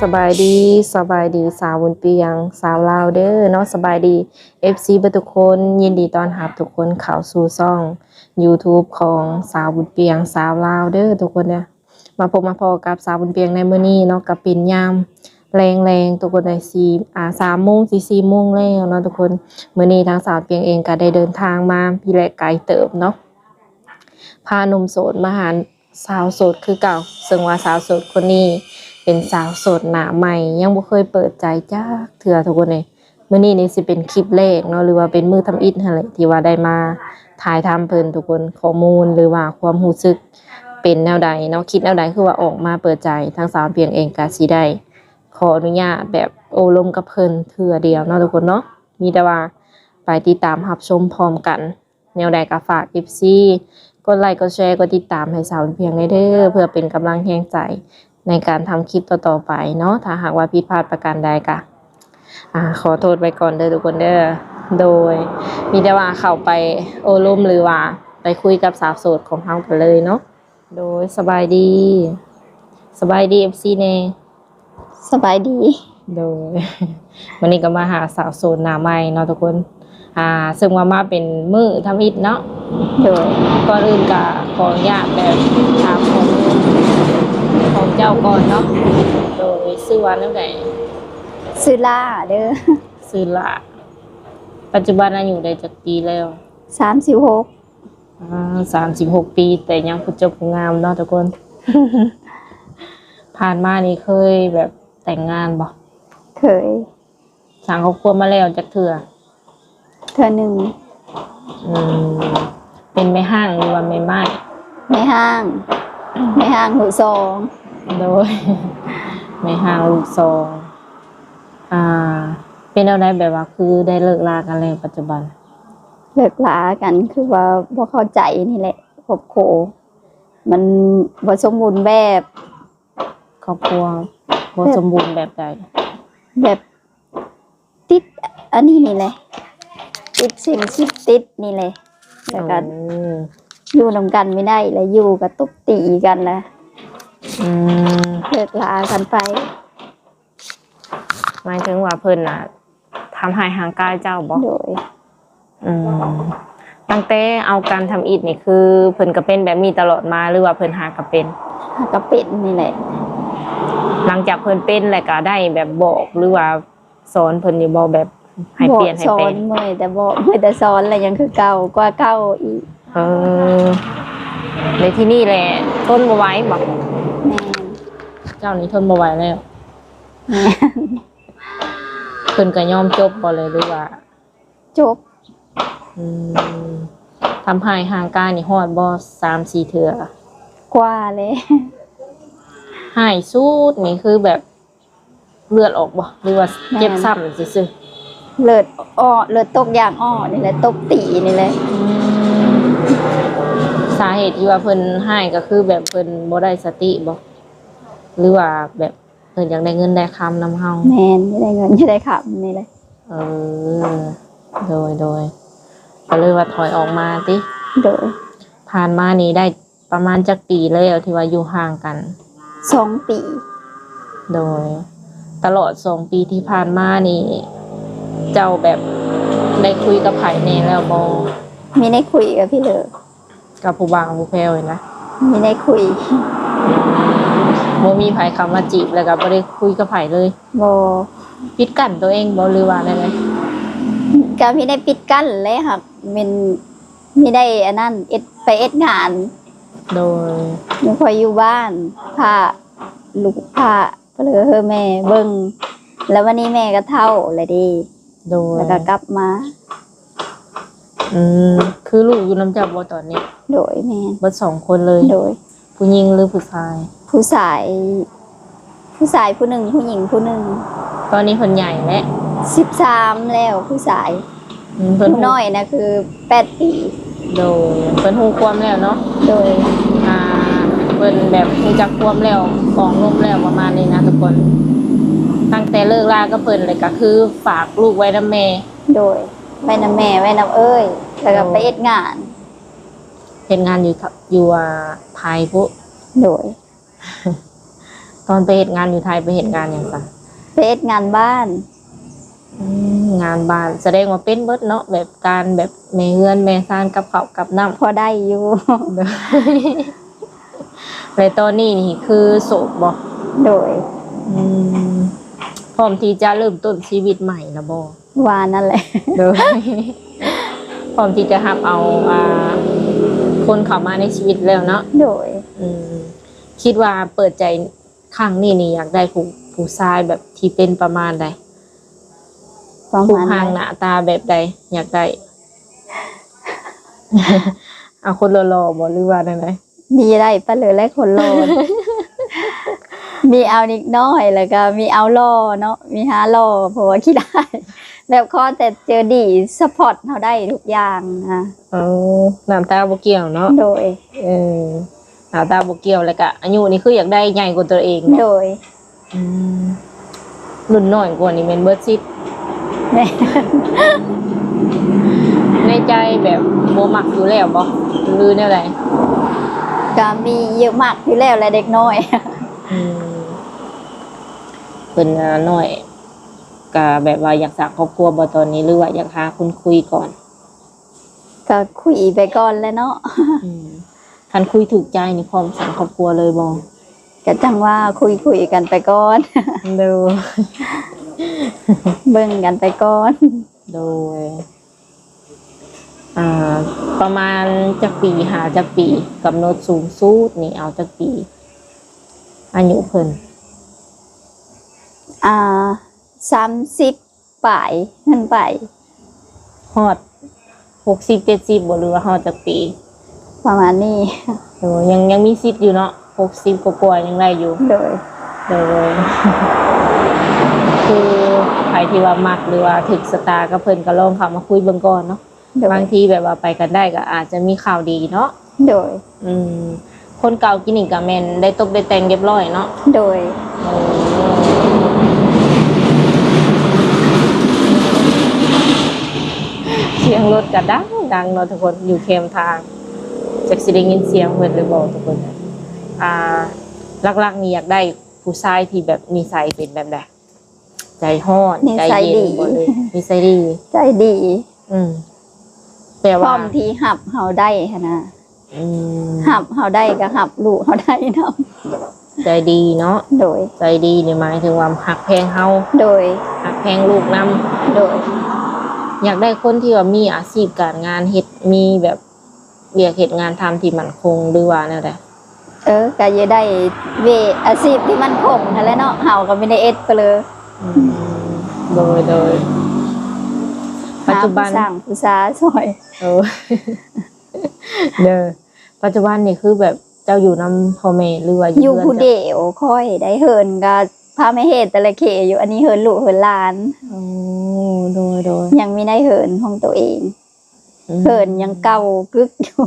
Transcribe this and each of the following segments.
ສະບາຍດີ, ສະບາຍດີ ສາວບຸນປຽງ ສາວລາວເດີເນາະ. ສະບາຍດີ ເອັຟຊີ ເບິດທຸກຄົນ, ຍິນດີຕ້ອນຮັບທຸກຄົນເຂົ້າສູ່ຊ່ອງ YouTube ຂອງສາວບຸນປຽງ ສາວລາວເດີທຸກຄົນເດີ. ມາພົບມາພໍ້ກັບສາວບຸນປຽງໃນມື້ນີ້ເນາະ, ກໍເປັນຍາມແລງໆ ທຸກຄົນເດີ, ສີ່ ອ່າ ສາມໂມງ ຊິສີ່ໂມງແລ້ວເນາະທຸກຄົນ. ມື້ນີ້ທາງສາວປຽງເອງກໍໄດ້ເດີນທາງມາພີ້ແຫຼະ ໄກເຕີບເນາະ, ພາໜຸ່ມໂສດມາຫາ ສາວໂສດຄືເກົ່າ, ເຊິ່ງວ່າສາວໂສດຄົນນີ້ເປັນສາວໂສດໜ້າໃໝ່ ຍັງບໍ່ເຄີຍເປີດໃຈຈັກເທື່ອທຸກຄົນເອີຍ. ມື້ນີ້ນີ້ຊິເປັນຄລິບແລກເນາະ ຫຼືວ່າເປັນມື້ທຳອິດຫັ້ນແຫຼະ ທີ່ວ່າໄດ້ມາຖ່າຍທຳເພິ່ນທຸກຄົນ, ຂໍ້ມູນ ຫຼືວ່າຄວາມຮູ້ສຶກເປັນແນວໃດເນາະ, ຄິດແນວໃດ ຄືວ່າອອກມາເປີດໃຈ. ທາງສາວປຽງເອງກະຊິໄດ້ຂໍອະນຸຍາດແບບໂອ້ລົມກັບເພິ່ນເທື່ອດຽວເນາະທຸກຄົນເນາະ. ມີແຕ່ວ່າໄປຕິດຕາມຮັບຊົມພ້ອມກັນ. ແນວໃດກໍຝາກ ເອັຟຊີ ກົດໄລ ກົດແຊ ກົດຕິດຕາມໃຫ້ສາວບຸນປຽງແດ່ເດີ ເພື່ອເປັນກຳລັງແຮງໃຈໃນການທຳຄລິບຕໍ່ໆໄປເນາະ. ຖ້າຫາກວ່າຜິດພາດປະການໃດກໍ ອ່າ ຂໍໂທດໄວ້ກ່ອນເດີທຸກຄົນເດີ. ໂດຍ ມີແຕ່ວ່າເຂົ້າໄປໂອ້ລົມ ຫຼືວ່າໄປຄຸຍກັບສາວໂສດຂອງເຮົາກັນເລີຍເນາະ. ໂດຍ ສະບາຍດີ ສະບາຍດີ ເອັຟຊີ ແດ່. ສະບາຍດີ. ໂດຍ ມື້ນີ້ກໍມາຫາສາວໂສດໜ້າໃໝ່ເນາະທຸກຄົນ, ອ່າ ເຊິ່ງວ່າມາເປັນມື້ທຳອິດເນາະ. ໂດຍ ກ່ອນອື່ນກໍຂໍອະນຸຍາດແບບຖາມຂໍ້ມູນຂອງເຈົ້າກ່ອນເນາະ. ໂດຍ ຊື່ວ່າແນວໃດ? ຊື່ຫຼ້າເດີ. ຊື່ຫຼ້າ. ປັດຈຸບັນອາຍຸໄດ້ຈັກປີແລ້ວ? ສາມສິບຫົກ. ອ່າ ສາມສິບຫົກປີ ແຕ່ຍັງຜູ້ຈົບຜູ້ງາມເນາະທຸກຄົນ. ຜ່ານມານີ້ເຄີຍແບບແຕ່ງງານບໍ່? ເຄີຍ. ສ້າງຄອບຄົວມາແລ້ວຈັກເທື່ອ? ເທື່ອໜຶ່ງ. ອືມ ເປັນແມ່ຮ້າງ ຫຼືວ່າແມ່ໝ້າຍ? ແມ່ຮ້າງ ແມ່ຮ້າງລູກສອງ. ໂດຍ ແມ່ຮ້າງລູກສອງ. ອ່າ ເປັນແນວໃດ ແບບວ່າຄືໄດ້ເລີກລາກັນແລ້ວປັດຈຸບັນ? ເລີກລາກັນຄືວ່າບໍ່ເຂົ້າໃຈນີ້ແຫຼະ, ຄອບຄົວມັນບໍ່ສົມບູນແບບ. ຄອບຄົວບໍ່ ແບບ ສົມບູນແບບໃດ? ແບບຕິດອັນນີ້ນີ້ແຫຼະ, ຕິດສິ່ງເສບຕິດນີ້ແຫຼະ, ແລ້ວກໍ ໂອ້ ຢູ່ນຳກັນບໍ່ໄດ້ ແລ້ວຢູ່ກໍຕົບຕີກັນລະ. ອືມ ເລີກລາກັນໄປ. ໝາຍເຖິງວ່າເພິ່ນນະທຳຮ້າຍຮ່າງກາຍເຈົ້າບໍ? ໂດຍ. ອືມ ຕັ້ງແຕ່ເອົາກັນທຳອິດນີ້ ຄືເພິ່ນກໍເປັນແບບນີ້ຕະຫຼອດມາ ຫຼືວ່າເພິ່ນຫາກໍເປັນ? ຫາກໍເປັນນີ້ແຫຼະ. ຫຼັງຈາກເພິ່ນເປັນແລ້ວກໍໄດ້ແບບບອກ ຫຼືວ່າສອນເພິ່ນຢູ່ບໍ່ ແບບໃຫ້ປ່ຽນໃຫ້ແປງ? ບອກສອນ ເມື່ອຍແຕ່ບອກ ເມື່ອຍແຕ່ສອນ ແລ້ວຍັງຄືເກົ່າ ກວ່າເກົ່າອີກ. ເອີ ໃນທີ່ນີ້ແຫຼະ ທົນບໍ່ໄຫວບໍ? ແມ່ນ. ເຈົ້ານີ້ທົນບໍ່ໄຫວແລ້ວ? ແມ່ນ. ເພິ່ນກໍຍອມຈົບບໍ່ເລີຍ ຫຼືວ່າ? ຈົບ. ອືມ ທຳຮ້າຍຮ່າງກາຍນີ້ຮອດບໍ່ ສາມສີ່ເທື່ອ? ກວ່າແລ້ວ. ຮ້າຍສຸດນີ້ຄືແບບເລືອດອອກບໍ່ ຫຼືວ່າ ແມ່ນ ເຈັບຊ້ຳຊື່ໆ? ເລືອດອອກ ເລືອດຕົກຢາງອອກນີ້ແຫຼະ ຕົບຕີນີ້ແຫຼະ. ອືມ ສາເຫດທີ່ວ່າເພິ່ນຮ້າຍກໍຄືແບບເພິ່ນບໍ່ໄດ້ສະຕິບໍ ຫຼືວ່າແບບ ເພິ່ນຢາກໄດ້ເງິນໄດ້ຄຳນຳເຮົາ? ແມ່ນ ຢາກໄດ້ເງິນຢາກໄດ້ຄຳນີ້ແຫຼະ. ເອີ ໂດຍໆ ກໍເລີຍວ່າຖອຍອອກມາຕິ? ໂດຍ. ຜ່ານມານີ້ໄດ້ປະມານຈັກປີແລ້ວທີ່ວ່າຢູ່ຫ່າງກັນ? ສອງປີ. ໂດຍ. ຕະຫຼອດສອງປີທີ່ຜ່ານມານີ້ ເຈົ້າແບບໄດ້ຄຸຍກັບໃຜແດ່ແລ້ວບໍ່? ມີໄດ້ຄຸຍກັບພີ່ເລີ. ກັບຜູ້ບ່າວຜູ້ແພ້ວນີ້ນະ? ມີໄດ້ຄຸຍ. ບໍ່ມີໃຜເຂົ້າມາຈີບ ແລ້ວກໍບໍ່ໄດ້ຄຸຍກັບໃຜເລີຍ? ບໍ່. ປິດກັ້ນຕົວເອງບໍ່ ຫຼືວ່າແນວໃດ? ກໍມີໄດ້ປິດກັ້ນແຫຼະ ຫາກແມ່ນມີໄດ້ອັນນັ້ນ ເຮັດ ໄປເຮັດງານ. ໂດຍ. ຍັງຄ່ອຍຢູ່ບ້ານ ພາລູກພາ ກໍເລີຍເຮີແມ່ເບິ່ງ ແລ້ວວັນນີ້ແມ່ກໍເຖົ້າແລ້ວເດ້. ໂດຍ. ແລ້ວກໍກັບມາ. ອືມ ຄືລູກຢູ່ນຳເຈົ້າບໍ່ຕອນນີ້? ໂດຍ ແມ່ນ. ເບິດສອງຄົນເລີຍ? ໂດຍ. ຜູ້ຍິງ ຫຼື ຜູ້ຊາຍ? ຜູ້ຊາຍ ຜູ້ຊາຍຜູ້ໜຶ່ງ ຜູ້ຍິງຜູ້ໜຶ່ງ. ຕອນນີ້ເພິ່ນໃຫຍ່ແລ້ວ? ສິບສາມແລ້ວ ຜູ້ຊາຍ. ອືມ ເພິ່ນຮູ້ ຜູ້ນ້ອຍນະຄືແປດປີ. ໂດຍ. ເພິ່ນຮູ້ຄວາມແລ້ວເນາະ? ໂດຍ. ອ່າ ເພິ່ນແບບຮູ້ຈັກຄວາມແລ້ວ ປອງລົມແລ້ວ ປະມານນີ້ນະທຸກຄົນ. ຕັ້ງແຕ່ເລີກລາກັບເພິ່ນ ແລ້ວກໍຄືຝາກລູກໄວ້ນຳແມ່. ໂດຍ. ໄວ້ນຳແມ່ ໄວ້ນຳເອື້ອຍ ແລ້ວກໍ ໂດຍ ໄປເຮັດງານ. ເຮັດງານຢູ່ ຢູ່ ອ່າ ໄທພຸ້ນ? ໂດຍ. ຕອນໄປເຮັດງານຢູ່ໄທ ໄປເຮັດງານຫຍັງຊະ? ໄປເຮັດງານບ້ານ. ອືມ ງານບ້ານ ສະແດງວ່າເປັນເບິດເນາະ ແບບການແບບແມ່ເຮືອນແມ່ຊານ ກັບເຂົ້າກັບນ້ຳ. ພໍໄດ້ຢູ່. ໂດຍ ແລະຕອນນີ້ນີ້ຄືໂສດບໍ່? ໂດຍ. ອືມ ພ້ອມທີ່ຈະເລີ່ມຕົ້ນຊີວິດໃໝ່ລະບໍ່? ວ່ານັ້ນແຫຼະ. ໂດຍ ພ້ອມທີ່ຈະຮັບເອົາ ອ່າ ຄົນເຂົ້າມາໃນຊີວິດແລ້ວເນາະ? ໂດຍ. ອືມ ຄິດວ່າເປີດໃຈຄັ້ງນີ້ນີ້ ຢາກໄດ້ຜູ້ ຜູ້ຊາຍແບບທີ່ເປັນປະມານໃດ? ປະມານໃດ? ຮູບຮ່າງໜ້າຕາແບບໃດ ຢາກໄດ້? ເອົາຄົນຫຼໍ່ໆບໍ່ ຫຼືວ່າແນວໃດ? ມີໄດ້ປະເລີແລະຄົນຫຼໍ່ ມີເອົາເດັກນ້ອຍ ແລ້ວກໍມີເອົາຫຼໍ່ເນາະ ມີຫາຫຼໍ່ ເພາະວ່າຂີ້ອາຍ ແບບຂໍແຕ່ເຈີດີ ຊັບພອດເຮົາໄດ້ທຸກຢ່າງນະ. ເອີ ໜ້າຕາບໍ່ກ່ຽວເນາະ? ໂດຍ. ເອີ ໜ້າຕາບໍ່ກ່ຽວ ແລ້ວກະອາຍຸນີ້ຄືຢາກໄດ້ໃຫຍ່ກວ່າຕົວເອງເນາະ? ໂດຍ. ອືມ ລຸ້ນນ້ອຍກວ່ານີ້ແມ່ນເບິດສິດ. ແມ່ນ. ໃນໃຈແບບບໍ່ມັກຢູ່ແລ້ວບໍ່ ຫຼືແນວໃດ? ກະມີຢູ່ ມັກຢູ່ແລ້ວແຫຼະເດັກນ້ອຍ. ອືມ ເພິ່ນ ອ່າ ນ້ອຍ ກະແບບວ່າຢາກສ້າງຄອບຄົວບໍ່ຕອນນີ້ ຫຼືວ່າຢາກຫາຄົນຄຸຍກ່ອນ? ກໍຄຸຍໄປກ່ອນແຫຼະເນາະ. ອືມ ຄັນຄຸຍຖືກໃຈນີ້ ພ້ອມສ້າງຄອບຄົວເລີຍບໍ່? ກໍຈັ່ງວ່າຄຸຍໆກັນໄປກ່ອນ. ໂດຍ. ເບິ່ງກັນໄປກ່ອນ. ໂດຍ. ອ່າ ປະມານຈັກປີ ຫາຈັກປີ? ກຳນົດສູງສຸດນີ້ເອົາຈັກປີ ອາຍຸເພິ່ນ? ອ່າ ສາມສິບ ປາຍ ຂຶ້ນໄປ. ຮອດຫົກສິບ ເຈັດສິບບໍ່ ຫຼືວ່າຮອດຈັກປີ? ປະມານນີ້. ໂດຍ ຍັງ ຍັງມີສິດຢູ່ເນາະ ຫົກສິບກວ່າໆ ຍັງໄດ້ຢູ່. ໂດຍ. ໂດຍ. ຄືໃຜທີ່ວ່າມັກ ຫຼືວ່າຖືກຊະຕາກັບເພິ່ນ ກໍລອງເຂົ້າມາຄຸຍເບິ່ງກ່ອນເນາະ. ໂດຍ. ບາງທີແບບວ່າໄປກັນໄດ້ກໍອາດຈະມີຂ່າວດີເນາະ. ໂດຍ. ອືມ ຄົນເກົ່າກີ້ນີ້ກໍແມ່ນໄດ້ຕົບໄດ້ແຕ່ງຮຽບຮ້ອຍເນາະ? ໂດຍ. ໂອ້ ສຽງລົດກໍດັງໆເນາະທຸກຄົນ ຢູ່ແຄມທາງ ຈັກຊິໄດ້ຍິນສຽງເພິ່ນຫຼືບໍ່ທຸກຄົນ. ອ່າ ຫຼັກໆນີ້ຢາກໄດ້ຜູ້ຊາຍທີ່ແບບນິໄສເປັນແບບໃດ? ໃຈຮ້ອນ ນິໄສດີ ໃຈເຢັນບໍ່ ຫຼືນິໄສດີ? ໃຈດີ. ອືມ ແຕ່ວ່າ ພ້ອມທີ່ຮັບເຮົາໄດ້ຫັ້ນນະ. ອືມ ຮັບເຮົາໄດ້ກໍຮັບລູກເຮົາໄດ້ນຳ. ໃຈດີເນາະ. ໂດຍ. ໃຈດີນີ້ໝາຍເຖິງວ່າຮັກແພງເຮົາ. ໂດຍ. ຮັກແພງລູກນຳ. ໂດຍ. ຢາກໄດ້ຄົນທີ່ວ່າມີອາຊີບການງານເຮັດ ມີແບບ ວຽກເຮັດງານທຳທີ່ໝັ້ນຄົງ ຫຼືວ່າແນວໃດ? ເອີ ກະຢາກໄດ້ວຽກອາຊີບທີ່ໝັ້ນຄົງຫັ້ນແຫຼະເນາະ ເຮົາກໍມີແຕ່ເອັດໄປເລີຍ. ອືມ ໂດຍ ໂດຍ. ປັດຈຸບັນ ຫາຜູ້ສ້າງຜູ້ສາຊ່ອຍ. ໂອ້ ເດີ ປັດຈຸບັນນີ້ຄືແບບເຈົ້າຢູ່ນຳພໍ່ແມ່ ຫຼືວ່າຢູ່ ຢູ່ຜູ້ດຽວ? ຂ້ອຍໄດ້ເຮືອນກະພາແມ່ເຮັດແຕ່ລະເຂຢູ່ ອັນນີ້ເຮືອນລູກເຮືອນຫຼານ. ໂອ້ ໂດຍ ໂດຍ. ຍັງມີໄດ້ເຮືອນຂອງໂຕເອງ. ອືມ ເຮືອນຍັງເກົ່າກຶກຢູ່.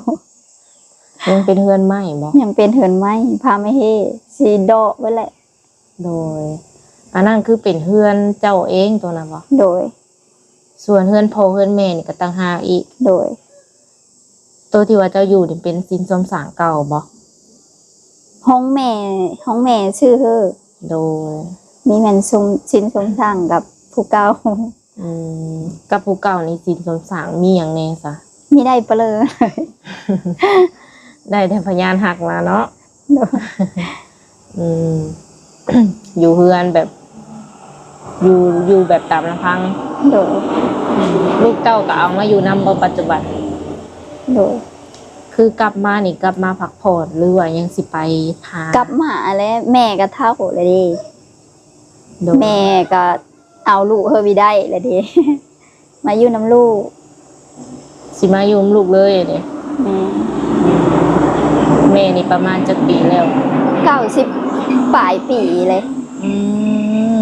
ຍັງເປັນເຮືອນໄມ້ບໍ່? ຍັງເປັນເຮືອນໄມ້ ພາມະເຮ ຊິເດາະເບິດແຫຼະ. ໂດຍ. ອັນນັ້ນຄືເປັນເຮືອນເຈົ້າເອງໂຕນັ້ນບໍ່? ໂດຍ. ສ່ວນເຮືອນພໍ່ເຮືອນແມ່ນີ້ກໍຕ່າງຫາກອີກ? ໂດຍ. ໂຕທີ່ວ່າເຈົ້າຢູ່ນີ້ເປັນສິນສົມສ້າງເກົ່າບໍ່? ຂອງແມ່ ຂອງແມ່ຊື້ເຮີ. ໂດຍ. ມີແມ່ນສົມ ສິນສົມສ້າງກັບຜູ້ເກົ່າ. ອືມ ກັບຜູ້ເກົ່ານີ້ສິນສົມສ້າງມີຫຍັງແດ່ຊະ? ມີໄດ້ປະເລີ ໄດ້ແຕ່ພະຍານຮັກມາເນາະ. ໂດຍ. ອືມ ຢູ່ເຮືອນແບບ ຢູ່ ຢູ່ແບບຕາມລຳພັງ. ໂດຍ. ອືມ ລູກເຕົ້າກໍເອົາມາຢູ່ນຳບໍ່ປັດຈຸບັນ? ໂດຍ. ຄືກັບມານີ້ ກັບມາພັກຜ່ອນ ຫຼືວ່າຍັງຊິໄປຫາ? ກັບມາແຫຼະ ແມ່ກໍເຖົ້າແລ້ວເດ້. ໂດຍ. ແມ່ກໍ ເອົາລູກເຮີບໍ່ໄດ້ແລ້ວເດ້ ມາຢູ່ນຳລູກ. ຊິມາຢູ່ນຳລູກເລີຍເດ້. ແມ່ນ. ແມ່ນີ້ປະມານຈັກປີແລ້ວ? ເກົ້າສິບປາຍປີເລີຍ. ອື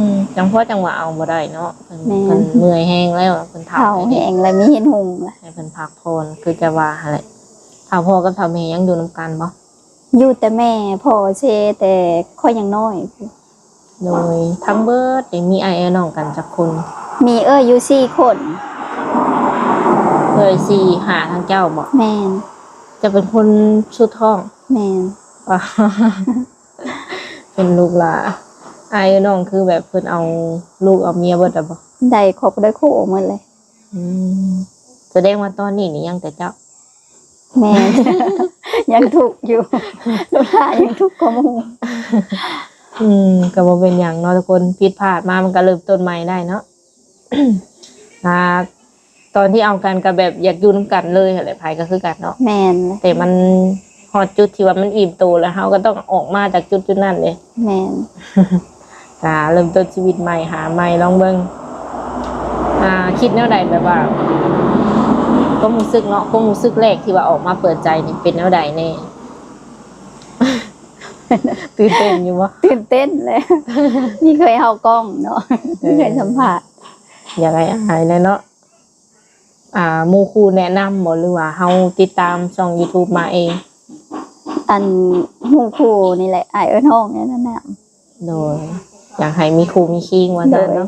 ມ ຈັ່ງພໍຈັ່ງວ່າເອົາບໍ່ໄດ້ເນາະ. ເພິ່ນ ແມ່ນ ເພິ່ນເມື່ອຍແຮງແລ້ວ ເພິ່ນເຖົ້າ ເຖົ້າແຮງແລ້ວ ມີເຫັນຫຸ່ງລະ ໃຫ້ເພິ່ນພັກຜ່ອນ ຄືຈະວ່າຫັ້ນແຫຼະ. ຖ້າພໍ່ກັບຖ້າແມ່ຍັງຢູ່ນຳກັນບໍ່? ຢູ່ແຕ່ແມ່ ພໍ່ເສຍແຕ່ຂ້ອຍຍັງນ້ອຍ. ໂດຍ. ທັງເບິດນີ້ມີອ້າຍເອື້ອຍນ້ອງກັນຈັກຄົນ? ມີເອື້ອຍຢູ່ສີ່ຄົນ. ເອື້ອຍສີ່ ຫ້າ ທັງເຈົ້າບໍ? ແມ່ນ. ເຈົ້າເປັນຄົນສຸດທ້ອງ? ແມ່ນ. ວ້າວ. ເປັນລູກຫຼ້າ ອ້າຍເອື້ອຍນ້ອງຄືແບບເພິ່ນເອົາລູກເອົາເມຍເບິດແລ້ວບໍ່? ໄດ້ຄອບໄດ້ຄູ່ໝົດເລີຍ. ອືມ ສະແດງວ່າຕອນນີ້ນີ້ຍັງແຕ່ເຈົ້າ? ແມ່ນ ຍັງທຸກຢູ່ ລູກຫຼ້າຍັງທຸກກວ່າໝູ່. ອືມ ກໍບໍ່ເປັນຫຍັງເນາະທຸກຄົນ ຜິດພາດມາມັນກໍເລີ່ມຕົ້ນໃໝ່ໄດ້ເນາະ. ອ່າ ຕອນທີ່ເອົາກັນກໍແບບຢາກຢູ່ນຳກັນເລີຍຫັ້ນແຫຼະ ໃຜກໍຄືກັນເນາະ. ແມ່ນ ແຕ່ມັນຮອດຈຸດທີ່ວ່າມັນອີ່ມໂຕແລ້ວ ເຮົາກໍຕ້ອງອອກມາຈາກຈຸດໆນັ້ນເດ້. ແມ່ນ ກໍເລີ່ມຕົ້ນຊີວິດໃໝ່ ຫາໃໝ່ ລອງເບິ່ງ. ອ່າ ຄິດແນວໃດ ແບບວ່າຄວາມຮູ້ສຶກເນາະ ຄວາມຮູ້ສຶກແລກທີ່ວ່າອອກມາເປີດໃຈນີ້ເປັນແນວໃດແດ່? ຕື່ນເຕັ້ນຢູ່ບໍ່? ຕື່ນເຕັ້ນແຫຼະ ມີເຄີຍເຂົ້າກ້ອງເນາະ ເອີ ມີເຄີຍສຳພາດ. ຢາກອາຍໆແຫຼະເນາະ. ອ່າ ໝູ່ຄູ່ແນະນຳບໍ່ ຫຼືວ່າເຮົາຕິດຕາມຊ່ອງຢູທູບມາເອງ? ອັນ ໝູ່ຄູ່ນີ້ແຫຼະ ອ້າຍເອີ້ນຮ້ອງແນະນຳ. ໂດຍ ຢາກໃຫ້ມີຄູ່ມີຄີງວ່າຊັ້ນເນາະ.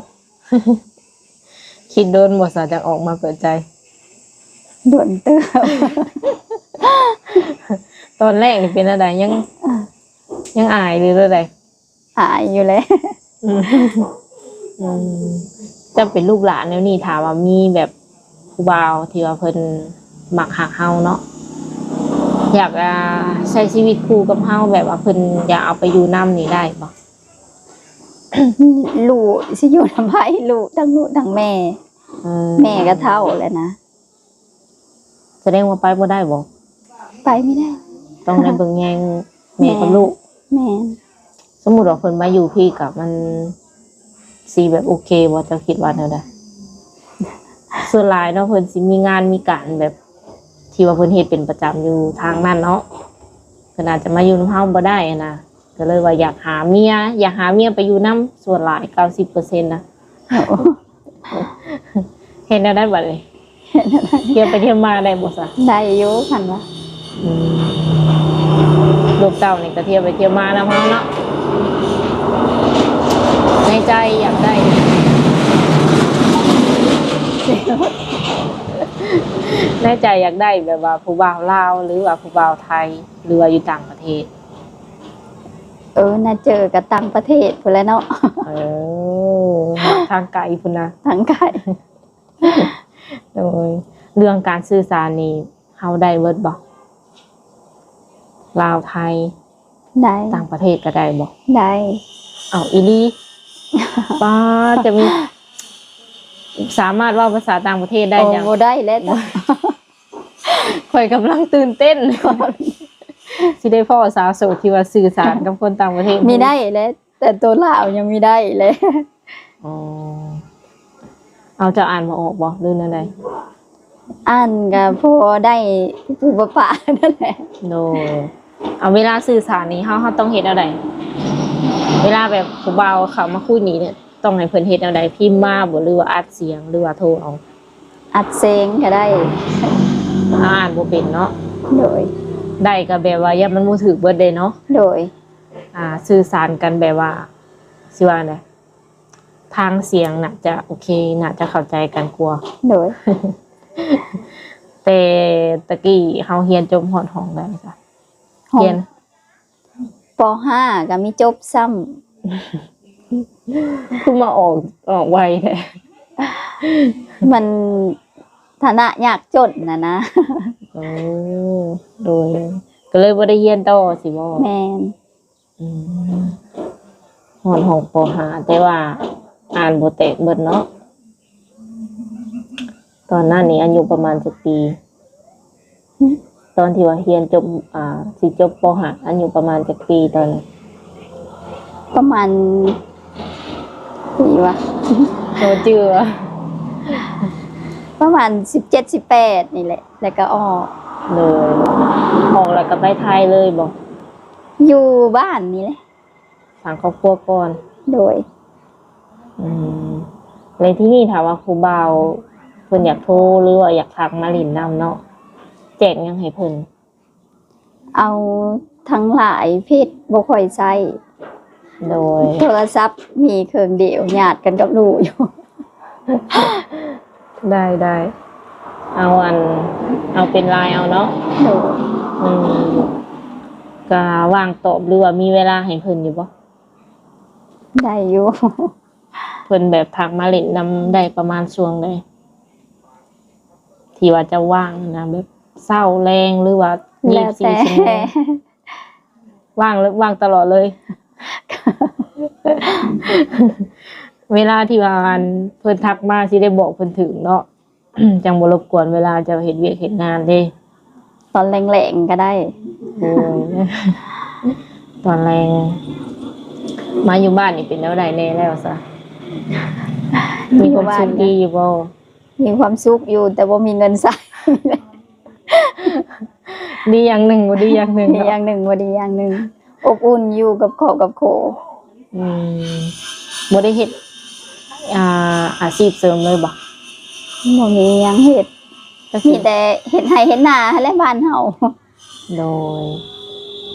ໂດຍ ຄິດດົນບໍ່ສາ ຈັ່ງອອກມາເປີດໃຈ? ດົນເຕີບ. ຕອນແລກນີ້ເປັນແນວໃດ? ຍັງ ອ່າ ຍັງອາຍ ຫຼືແນວໃດ? ອາຍຢູ່ແຫຼະ. ອືມ ອືມ ເຈົ້າເປັນລູກຫຼ້າແນວນີ້ ຖ້າວ່າມີແບບຜູ້ບ່າວທີ່ວ່າເພິ່ນມັກຮັກເຮົາເນາະ ຢາກ ອ່າ ໃຊ້ຊີວິດຄູ່ກັບເຮົາ ແບບວ່າເພິ່ນຢາກເອົາໄປຢູ່ນຳນີ້ໄດ້ບໍ່? ລູກຊິຢູ່ນຳໃຜ? ລູກ ທັງລູກທັງແມ່. ເອີ ແມ່ກໍເຖົ້າແລ້ວນະ. ສະແດງວ່າໄປບໍ່ໄດ້ບໍ່? ໄປບໍ່ໄດ້ ຕ້ອງໄດ້ເບິ່ງແຍງແມ່ກັບລູກ. ແມ່ນ ແມ່ນ. ສົມມຸດວ່າເພິ່ນມາຢູ່ພີ້ ກະມັນຊິແບບໂອເຄບໍ່? ເຈົ້າຄິດວ່າແນວໃດ? ສ່ວນຫຼາຍເນາະ ເພິ່ນຊິມີງານມີການແບບ ທີ່ວ່າເພິ່ນເຮັດເປັນປະຈຳຢູ່ທາງນັ້ນເນາະ ເພິ່ນອາດຈະມາຢູ່ນຳເຮົາບໍ່ໄດ້ຫັ້ນນະ. ກໍເລີຍວ່າຢາກຫາເມຍ ຢາກຫາເມຍໄປຢູ່ນຳ ສ່ວນຫຼາຍເກົ້າສິບເປີເຊັນນະ. ໂອ້ ເຮັດແນວໃດບັດນີ້? ເຮັດແນວໃດ? ທ່ຽວໄປທ່ຽວມາໄດ້ບໍ່ຊະ? ໄດ້ຢູ່ ຄັນວ່າ ອືມ ລູກເຕົ້ານີ້ກໍທ່ຽວໄປທ່ຽວມານຳເຮົາເນາະ. ໃນໃຈຢາກໄດ້ ໃນໃຈຢາກໄດ້ແບບວ່າຜູ້ບ່າວລາວ ຫຼືວ່າຜູ້ບ່າວໄທ ຫຼືວ່າຢູ່ຕ່າງປະເທດ? ເອີ ໜ້າເຈີກັບຕ່າງປະເທດພຸ້ນແຫຼະເນາະ. ເອີ ທາງໄກພຸ້ນນະ ທາງໄກ. ໂດຍ ເລື່ອງການສື່ສານນີ້ເຮົາໄດ້ເບິດບໍ່? ລາວ ໄທ ໄດ້. ຕ່າງປະເທດກໍໄດ້ບໍ່? ໄດ້. ເອົາ ອີ່ຫຼີ? ປ້າ ຈະມີ ສາມາດເວົ້າພາສາຕ່າງປະເທດໄດ້? ໂອ້ ຈັ່ງ ບໍ່ໄດ້ແລ້ວ. ຂ້ອຍກຳລັງຕື່ນເຕັ້ນ ຊິໄດ້ພໍ້ສາວໂສດທີ່ວ່າສື່ສານກັບຄົນຕ່າງປະເທດ. ມີໄດ້ແຫຼະ ແຕ່ໂຕລາວຍັງມີໄດ້ແຫຼະ. ອໍ ເອົາ ເຈົ້າອ່ານບໍ່ອອກບໍ່ ຫຼືແນວໃດ? ອ່ານກໍພໍໄດ້ປູໆປະປະນັ້ນແຫຼະ. ໂດຍ ເອົາ ເວລາສື່ສານນີ້ ເຮົາ ເຮົາຕ້ອງເຮັດແນວໃດ? ເວລາແບບຜູ້ບ່າວເຂົ້າມາຄຸຍນີ້ ຕ້ອງໃຫ້ເພິ່ນເຮັດແນວໃດ? ພິມມາບໍ່ ຫຼືວ່າອັດສຽງ ຫຼືວ່າໂທເອົາ? ອັດສຽງກໍໄດ້. ອ່ານບໍ່ເປັນເນາະ. ໂດຍ ໄດ້ກໍແບບວ່າຢ້ານມັນບໍ່ຖືກເບິດເດ້ເນາະ. ໂດຍ ອ່າ ສື່ສານກັນແບບວ່າ ຊິວ່າແນວໃດ ທາງສຽງໜ້າຈະໂອເຄ ໜ້າຈະເຂົ້າໃຈກັນກວ່າ. ໂດຍ ແຕ່ຕະກີ້ເຮົາຮຽນຈົບຮອດຫ້ອງໃດຊະ? ຮຽນ ປ.ຫ້າ ກໍມີຈົບຊ້ຳ. ຄືມາອອກ ອອກໄວແທ້? ມັນຖານະຍາກຈົນນະນະ. ໂອ້ ໂດຍ ກໍເລີຍບໍ່ໄດ້ຮຽນຕໍ່ຊິບໍ? ແມ່ນ. ອືມ ຮອດຫ້ອງ ປ.ຫ້າ ແຕ່ວ່າອ່ານບໍ່ແຕກເບິດເນາະ. ຕອນນັ້ນນີ້ອາຍຸປະມານຈັກປີ? ຫຶ? ຕອນທີ່ວ່າຮຽນຈົບ ອ່າ ຊິຈົບ ປ.ຫ້າ ອາຍຸປະມານຈັກປີຕອນນັ້ນ? ປະມານ ປີຫວະ ບໍ່ຈື່ຫວະ ປະມານສິບເຈັດ ສິບແປດນີ້ແຫຼະ ແລ້ວກໍອອກ. ໂດຍ ອອກແລ້ວກໍໄປໄທເລີຍບໍ? ຢູ່ບ້ານນີ້ແຫຼະ ສ້າງຄອບຄົວກ່ອນ. ໂດຍ ອືມ ແລ້ວທີນີ້ຖ້າວ່າຜູ້ບ່າວເພິ່ນຢາກໂທ ຫຼືວ່າຢາກທັກມາຫຼິ້ນນຳເນາະ ແຈ້ງຫຍັງໃຫ້ເພິ່ນ? ເອົາ ທັງຫຼາຍເຟສບໍ່ຄ່ອຍໃຊ້. ໂດຍ ໂທລະສັບມີເຄື່ອງດຽວ ຍາດກັນກັບລູກຢູ່. ໄດ້ ໄດ້ ເອົາອັນ ເອົາເປັນລາຍເອົາເນາະ. ໂດຍ ອືມ ກະວ່າງຕອບ ຫຼືວ່າມີເວລາໃຫ້ເພິ່ນຢູ່ບໍ່? ໄດ້ຢູ່. ເພິ່ນແບບທັກມາຫຼິ້ນນຳໄດ້ປະມານຊ່ວງໃດ ທີ່ວ່າເຈົ້າວ່າງນະ ແບບເຊົ້າແລງ ຫຼືວ່າແລ້ວແຕ່ ຍີ່ບສີ່ຊົ່ວໂມງ? ວ່າງເລີຍ ວ່າງຕະຫຼອດເລີຍ. ເວລາທີ່ວ່າ ອັນ ເພິ່ນທັກມາ ຊິໄດ້ບອກເພິ່ນຖືກເນາະ ຈັ່ງບໍ່ລົບກວນເວລາເຈົ້າເຮັດວຽກເຮັດງານເດ້. ຕອນແລງໆກໍໄດ້. ໂອ້ຍ ຕອນແລງ ມາຢູ່ບ້ານນີ້ເປັນແນວໃດແດ່ແລ້ວຊະ? ມີຄວາມສຸກດີຢູ່ບໍ່? ມີຄວາມສຸກຢູ່ ແຕ່ບໍ່ມີເງິນໃຊ້. ດີຢ່າງໜຶ່ງ ບໍ່ດີຢ່າງໜຶ່ງ ດີ ເນາະ ຢ່າງໜຶ່ງ ບໍ່ດີຢ່າງໜຶ່ງ. ອົບອຸ່ນຢູ່ກັບຄອບກັບຄົວ. ອືມ ບໍ່ໄດ້ເຮັດ ອ່າ ອາຊີບເສີມເລີຍບໍ່? ບໍ່ມີຫຍັງເຮັດ ມີແຕ່ເຮັດໄຮ່ເຮັດນາຫັ້ນແຫຼະບ້ານເຮົາ. ໂດຍ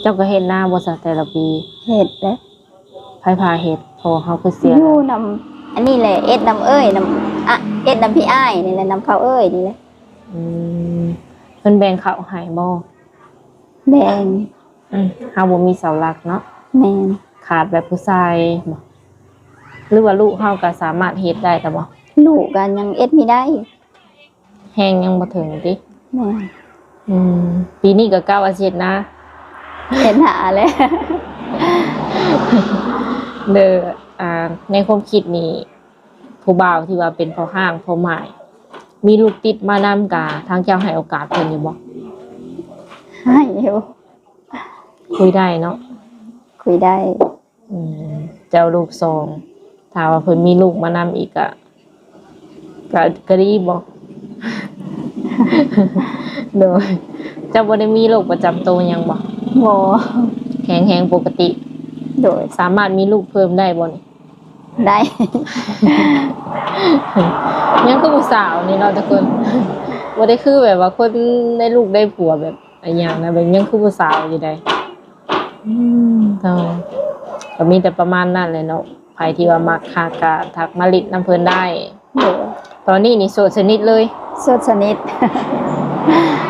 ເຈົ້າກໍເຮັດນາບໍ່ຊະແຕ່ລະປີ? ເຮັດເດ້. ໃຜພາເຮັດ? ພໍ່ເຮົາຄືເສຍ? ຢູ່ນຳ ອັນນີ້ແຫຼະ ເຮັດນຳເອື້ອຍ ນຳ ອະ ເຮັດນຳພີ່ອ້າຍນີ້ແຫຼະ ນຳເຂົາເອື້ອຍນີ້ແຫຼະ. ອືມ ເພິ່ນແບ່ງເຂົ້າໃຫ້ບໍ່? ແບ່ງ. ອືມ ເຮົາບໍ່ມີເສົາຫຼັກເນາະ. ແມ່ນ. ຂາດແບບຜູ້ຊາຍບໍ່? ຫຼືວ່າລູກເຮົາກໍສາມາດເຮັດໄດ້ລະບໍ່? ລູກກໍຍັງເຮັດມີໄດ້. ແຮງຍັງບໍ່ເຖິງຕິ? ແມ່ນ. ອືມ ປີນີ້ກໍກະວ່າຊິເຮັດນາ? ເຮັດນາແຫຼະ. ເດີ ອ່າ ໃນຄວາມຄິດນີ້ ຜູ້ບ່າວທີ່ວ່າເປັນພໍ່ຮ້າງພໍ່ໝ້າຍ ມີລູກຕິດມານຳ ກະທາງເຈົ້າໃຫ້ໂອກາດເພິ່ນຢູ່ບໍ່? ໃຫ້ຢູ່. ຄຸຍໄດ້ເນາະ? ຄຸຍໄດ້. ອືມ ເຈົ້າລູກສອງ ຖ້າວ່າເພິ່ນມີລູກມານຳອີກກະ ກະ ກະດີບໍ່? ໂດຍ ເຈົ້າບໍ່ໄດ້ມີໂລກປະຈຳໂຕຫຍັງບໍ່? ບໍ່. ແຂງແຮງປົກກະຕິ? ໂດຍ. ສາມາດມີລູກເພີ່ມໄດ້ບໍ່ນີ້? ໄດ້. ຍັງຄືຜູ້ສາວນີ້ເນາະທຸກຄົນ ບໍ່ໄດ້ຄືແບບວ່າຄົນໄດ້ລູກໄດ້ຜົວແບບ ອີຫຍັງນະ ແບບຍັງຄືຜູ້ສາວຢູ່ໃດ. ອືມ ເຈົ້າ ກໍມີແຕ່ປະມານນັ້ນແຫຼະເນາະ ໃຜທີ່ວ່າມັກຮັກກະທັກມາຫຼິ້ນນຳເພິ່ນໄດ້. ໂດຍ. ຕອນນີ້ນີ້ໂສດສະໜິດເລີຍ? ໂສດສະໜິດ.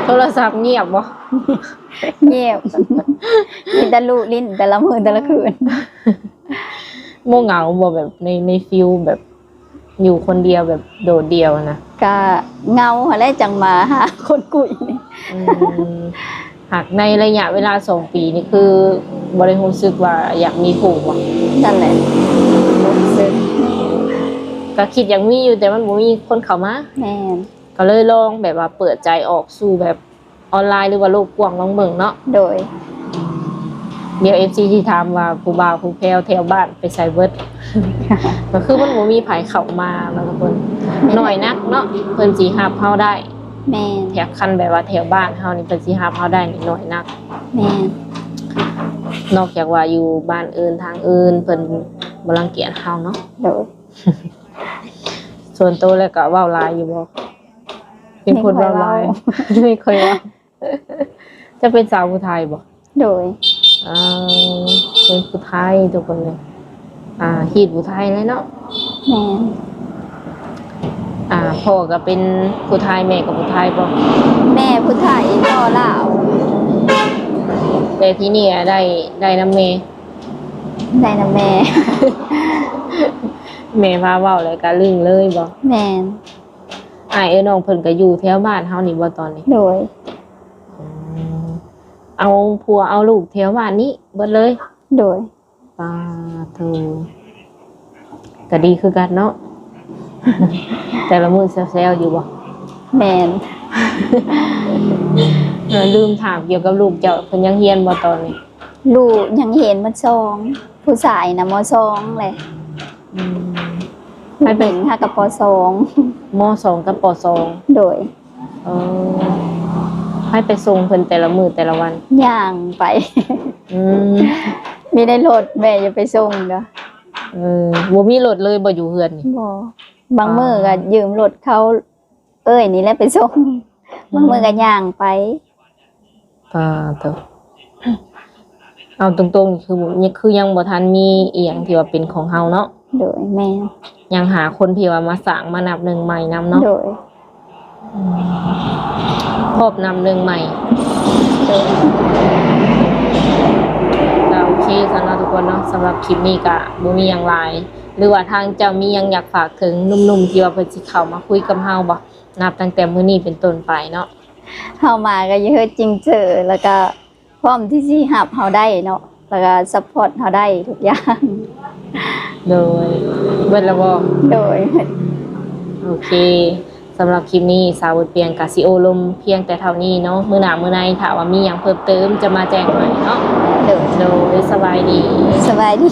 ໂທລະສັບງຽບບໍ່? ງຽບ. ມີແຕ່ລູກຫຼິ້ນແຕ່ລະມື້ແຕ່ລະຄືນ. ບໍ່ເຫງົາບໍ່ ແບບໃນ ໃນຟີວແບບ ຢູ່ຄົນດຽວແບບໂດດດ່ຽວນະ? ກະເຫງົາຫັ້ນແຫຼະ ຈັ່ງມາຫາຄົນຄຸຍນີ້. ອືມ ຫາກໃນໄລຍະເວລາສອງປີນີ້ ຄືບໍ່ໄດ້ຮູ້ສຶກວ່າຢາກມີຄູ່ບໍ່? ນັ້ນແຫຼະ ບໍ່ຮູ້ສຶກ. ກະຄິດຢາກມີຢູ່ ແຕ່ມັນບໍ່ມີຄົນເຂົ້າມາ. ແມ່ນ. ກະເລີຍລອງແບບວ່າເປີດໃຈອອກສູ່ແບບ ອອນລາຍ ຫຼືວ່າໂລກກວ້າງລອງເບິ່ງເນາະ. ໂດຍ. ດຽວເອັຟຊີຊິຖາມວ່າຜູ້ບ່າວຜູ້ແພ້ວແຖວບ້ານໄປໃສເບິດ? ກໍຄືມັນບໍ່ມີໃຜເຂົ້າມາເນາະທຸກຄົນ. ແມ່ນ. ໜ້ອຍນັກເນາະ ເພິ່ນຊິຮັບເຮົາໄດ້. ແມ່ນ. ແຖວ ຄັນແບບວ່າແຖວບ້ານເຮົານີ້ ເພິ່ນຊິຮັບເຮົາໄດ້ນີ້ໜ້ອຍນັກ. ແມ່ນ. ນອກຈາກວ່າຢູ່ບ້ານອື່ນທາງອື່ນ ເພິ່ນບໍ່ລັງກຽດເຮົາເນາະ. ໂດຍ. ສ່ວນໂຕແລ້ວກໍເວົ້າຫຼາຍຢູ່ບໍ່? ເປັນຄົນເວົ້າຫຼາຍ. ໄມ່ຄ່ອຍເວົ້າ. ເຈົ້າເປັນສາວຜູ້ໄທບໍ່? ໂດຍ. ເອີ ເປັນຜູ້ໄທທຸກຄົນເລີຍ. ອ່າ ຮີດຜູ້ໄທເລີຍເນາະ. ແມ່ນ. ອ່າ ພໍ່ກໍເປັນຜູ້ໄທ ແມ່ກໍຜູ້ໄທບໍ່? ແມ່ຜູ້ໄທ ພໍ່ລາວ. ແຕ່ທີ່ນີ້ໄດ້ ໄດ້ນຳແມ່? ໄດ້ນຳແມ່. ແມ່ພາເວົ້າແລ້ວກໍລຶ້ງເລີຍບໍ່? ແມ່ນ. ອ້າຍເອີຍນ້ອງເພິ່ນກໍຢູ່ແຖວບ້ານເຮົານີ້ບໍ່ຕອນນີ້? ໂດຍ. ອືມ ເອົາຜົວເອົາລູກແຖວບ້ານນີ້ເບິດເລີຍ? ໂດຍ. ປາໂທ ກໍດີຄືກັນເນາະ. ແຕ່ລະມື້ແຊວໆຢູ່ບໍ່? ແມ່ນ. ເອີ ລືມຖາມກ່ຽວກັບລູກເຈົ້າ ເພິ່ນຍັງຮຽນບໍ່ຕອນນີ້? ລູກຍັງຮຽນ ມໍສອງ ຜູ້ຊາຍນະ ມໍສອງແຫຼະ. ອືມ ໃຫ້ໄປ ຜູ້ຍິງຫາກໍ ປໍສອງ. ມໍສອງກັບ ປໍສອງ. ໂດຍ. ເອີ ໃຫ້ໄປສົ່ງເພິ່ນແຕ່ລະມື້ແຕ່ລະວັນ? ຍ່າງໄປ. ອືມ ມີໃນລົດ ແມ່ຢ່າໄປສົ່ງເດີ້. ເອີ ບໍ່ມີລົດເລີຍບໍ່ ຢູ່ເຮືອນນີ້? ບໍ່. ບາງມື້ກໍ ອ່າ ຢືມລົດເຂົາ ເອື້ອຍນີ້ແຫຼະໄປສົ່ງ. ອືມ ບາງມື້ກໍຍ່າງໄປ. ປາໂທ ເອົາຕົງໆ ຄື ຄືຍັງບໍ່ທັນມີອີ່ຫຍັງທີ່ວ່າເປັນຂອງເຮົາເນາະ. ໂດຍ. ແມ່ນ. ຍັງຫາຄົນທີ່ວ່າມາສ້າງມານັບໜຶ່ງໃໝ່ນຳເນາະ. ໂດຍ. ອືມ ພ້ອມນັບໜຶ່ງໃໝ່. ໂດຍ. ກໍໂອເຄຊັ້ນເນາະທຸກຄົນ. ເນາະ. ສຳລັບຄລິບນີ້ກະບໍ່ມີຫຍັງຫຼາຍ ຫຼືວ່າທາງເຈົ້າມີຫຍັງຢາກຝາກເຖິງໜຸ່ມໆ ທີ່ວ່າເພິ່ນຊິເຂົ້າມາຄຸຍກັບເຮົາບໍ່ ນັບຕັ້ງແຕ່ມື້ນີ້ເປັນຕົ້ນໄປເນາະ? ເຂົ້າມາກໍຢ່າເຮັດຈິງເຈີ ແລ້ວກໍພ້ອມທີ່ຊິຮັບເຮົາໄດ້ເນາະ ແລ້ວກໍຊັບພອດເຮົາໄດ້ທຸກຢ່າງ. ໂດຍ ເບິດແລ້ວບໍ່? ໂດຍ ໂອເຄ. ສຳລັບຄລິບນີ້ ສາວບົດປຽງກະຊິໂອ້ລົມພຽງແຕ່ເທົ່ານີ້ເນາະ. ມື້ໜ້າມື້ໃນຖ້າວ່າມີຫຍັງເພີ່ມເຕີມຈະມາແຈ້ງໃໝ່ເນາະ. ໂດຍ ໂດຍ ສະບາຍດີ. ສະບາຍດີ.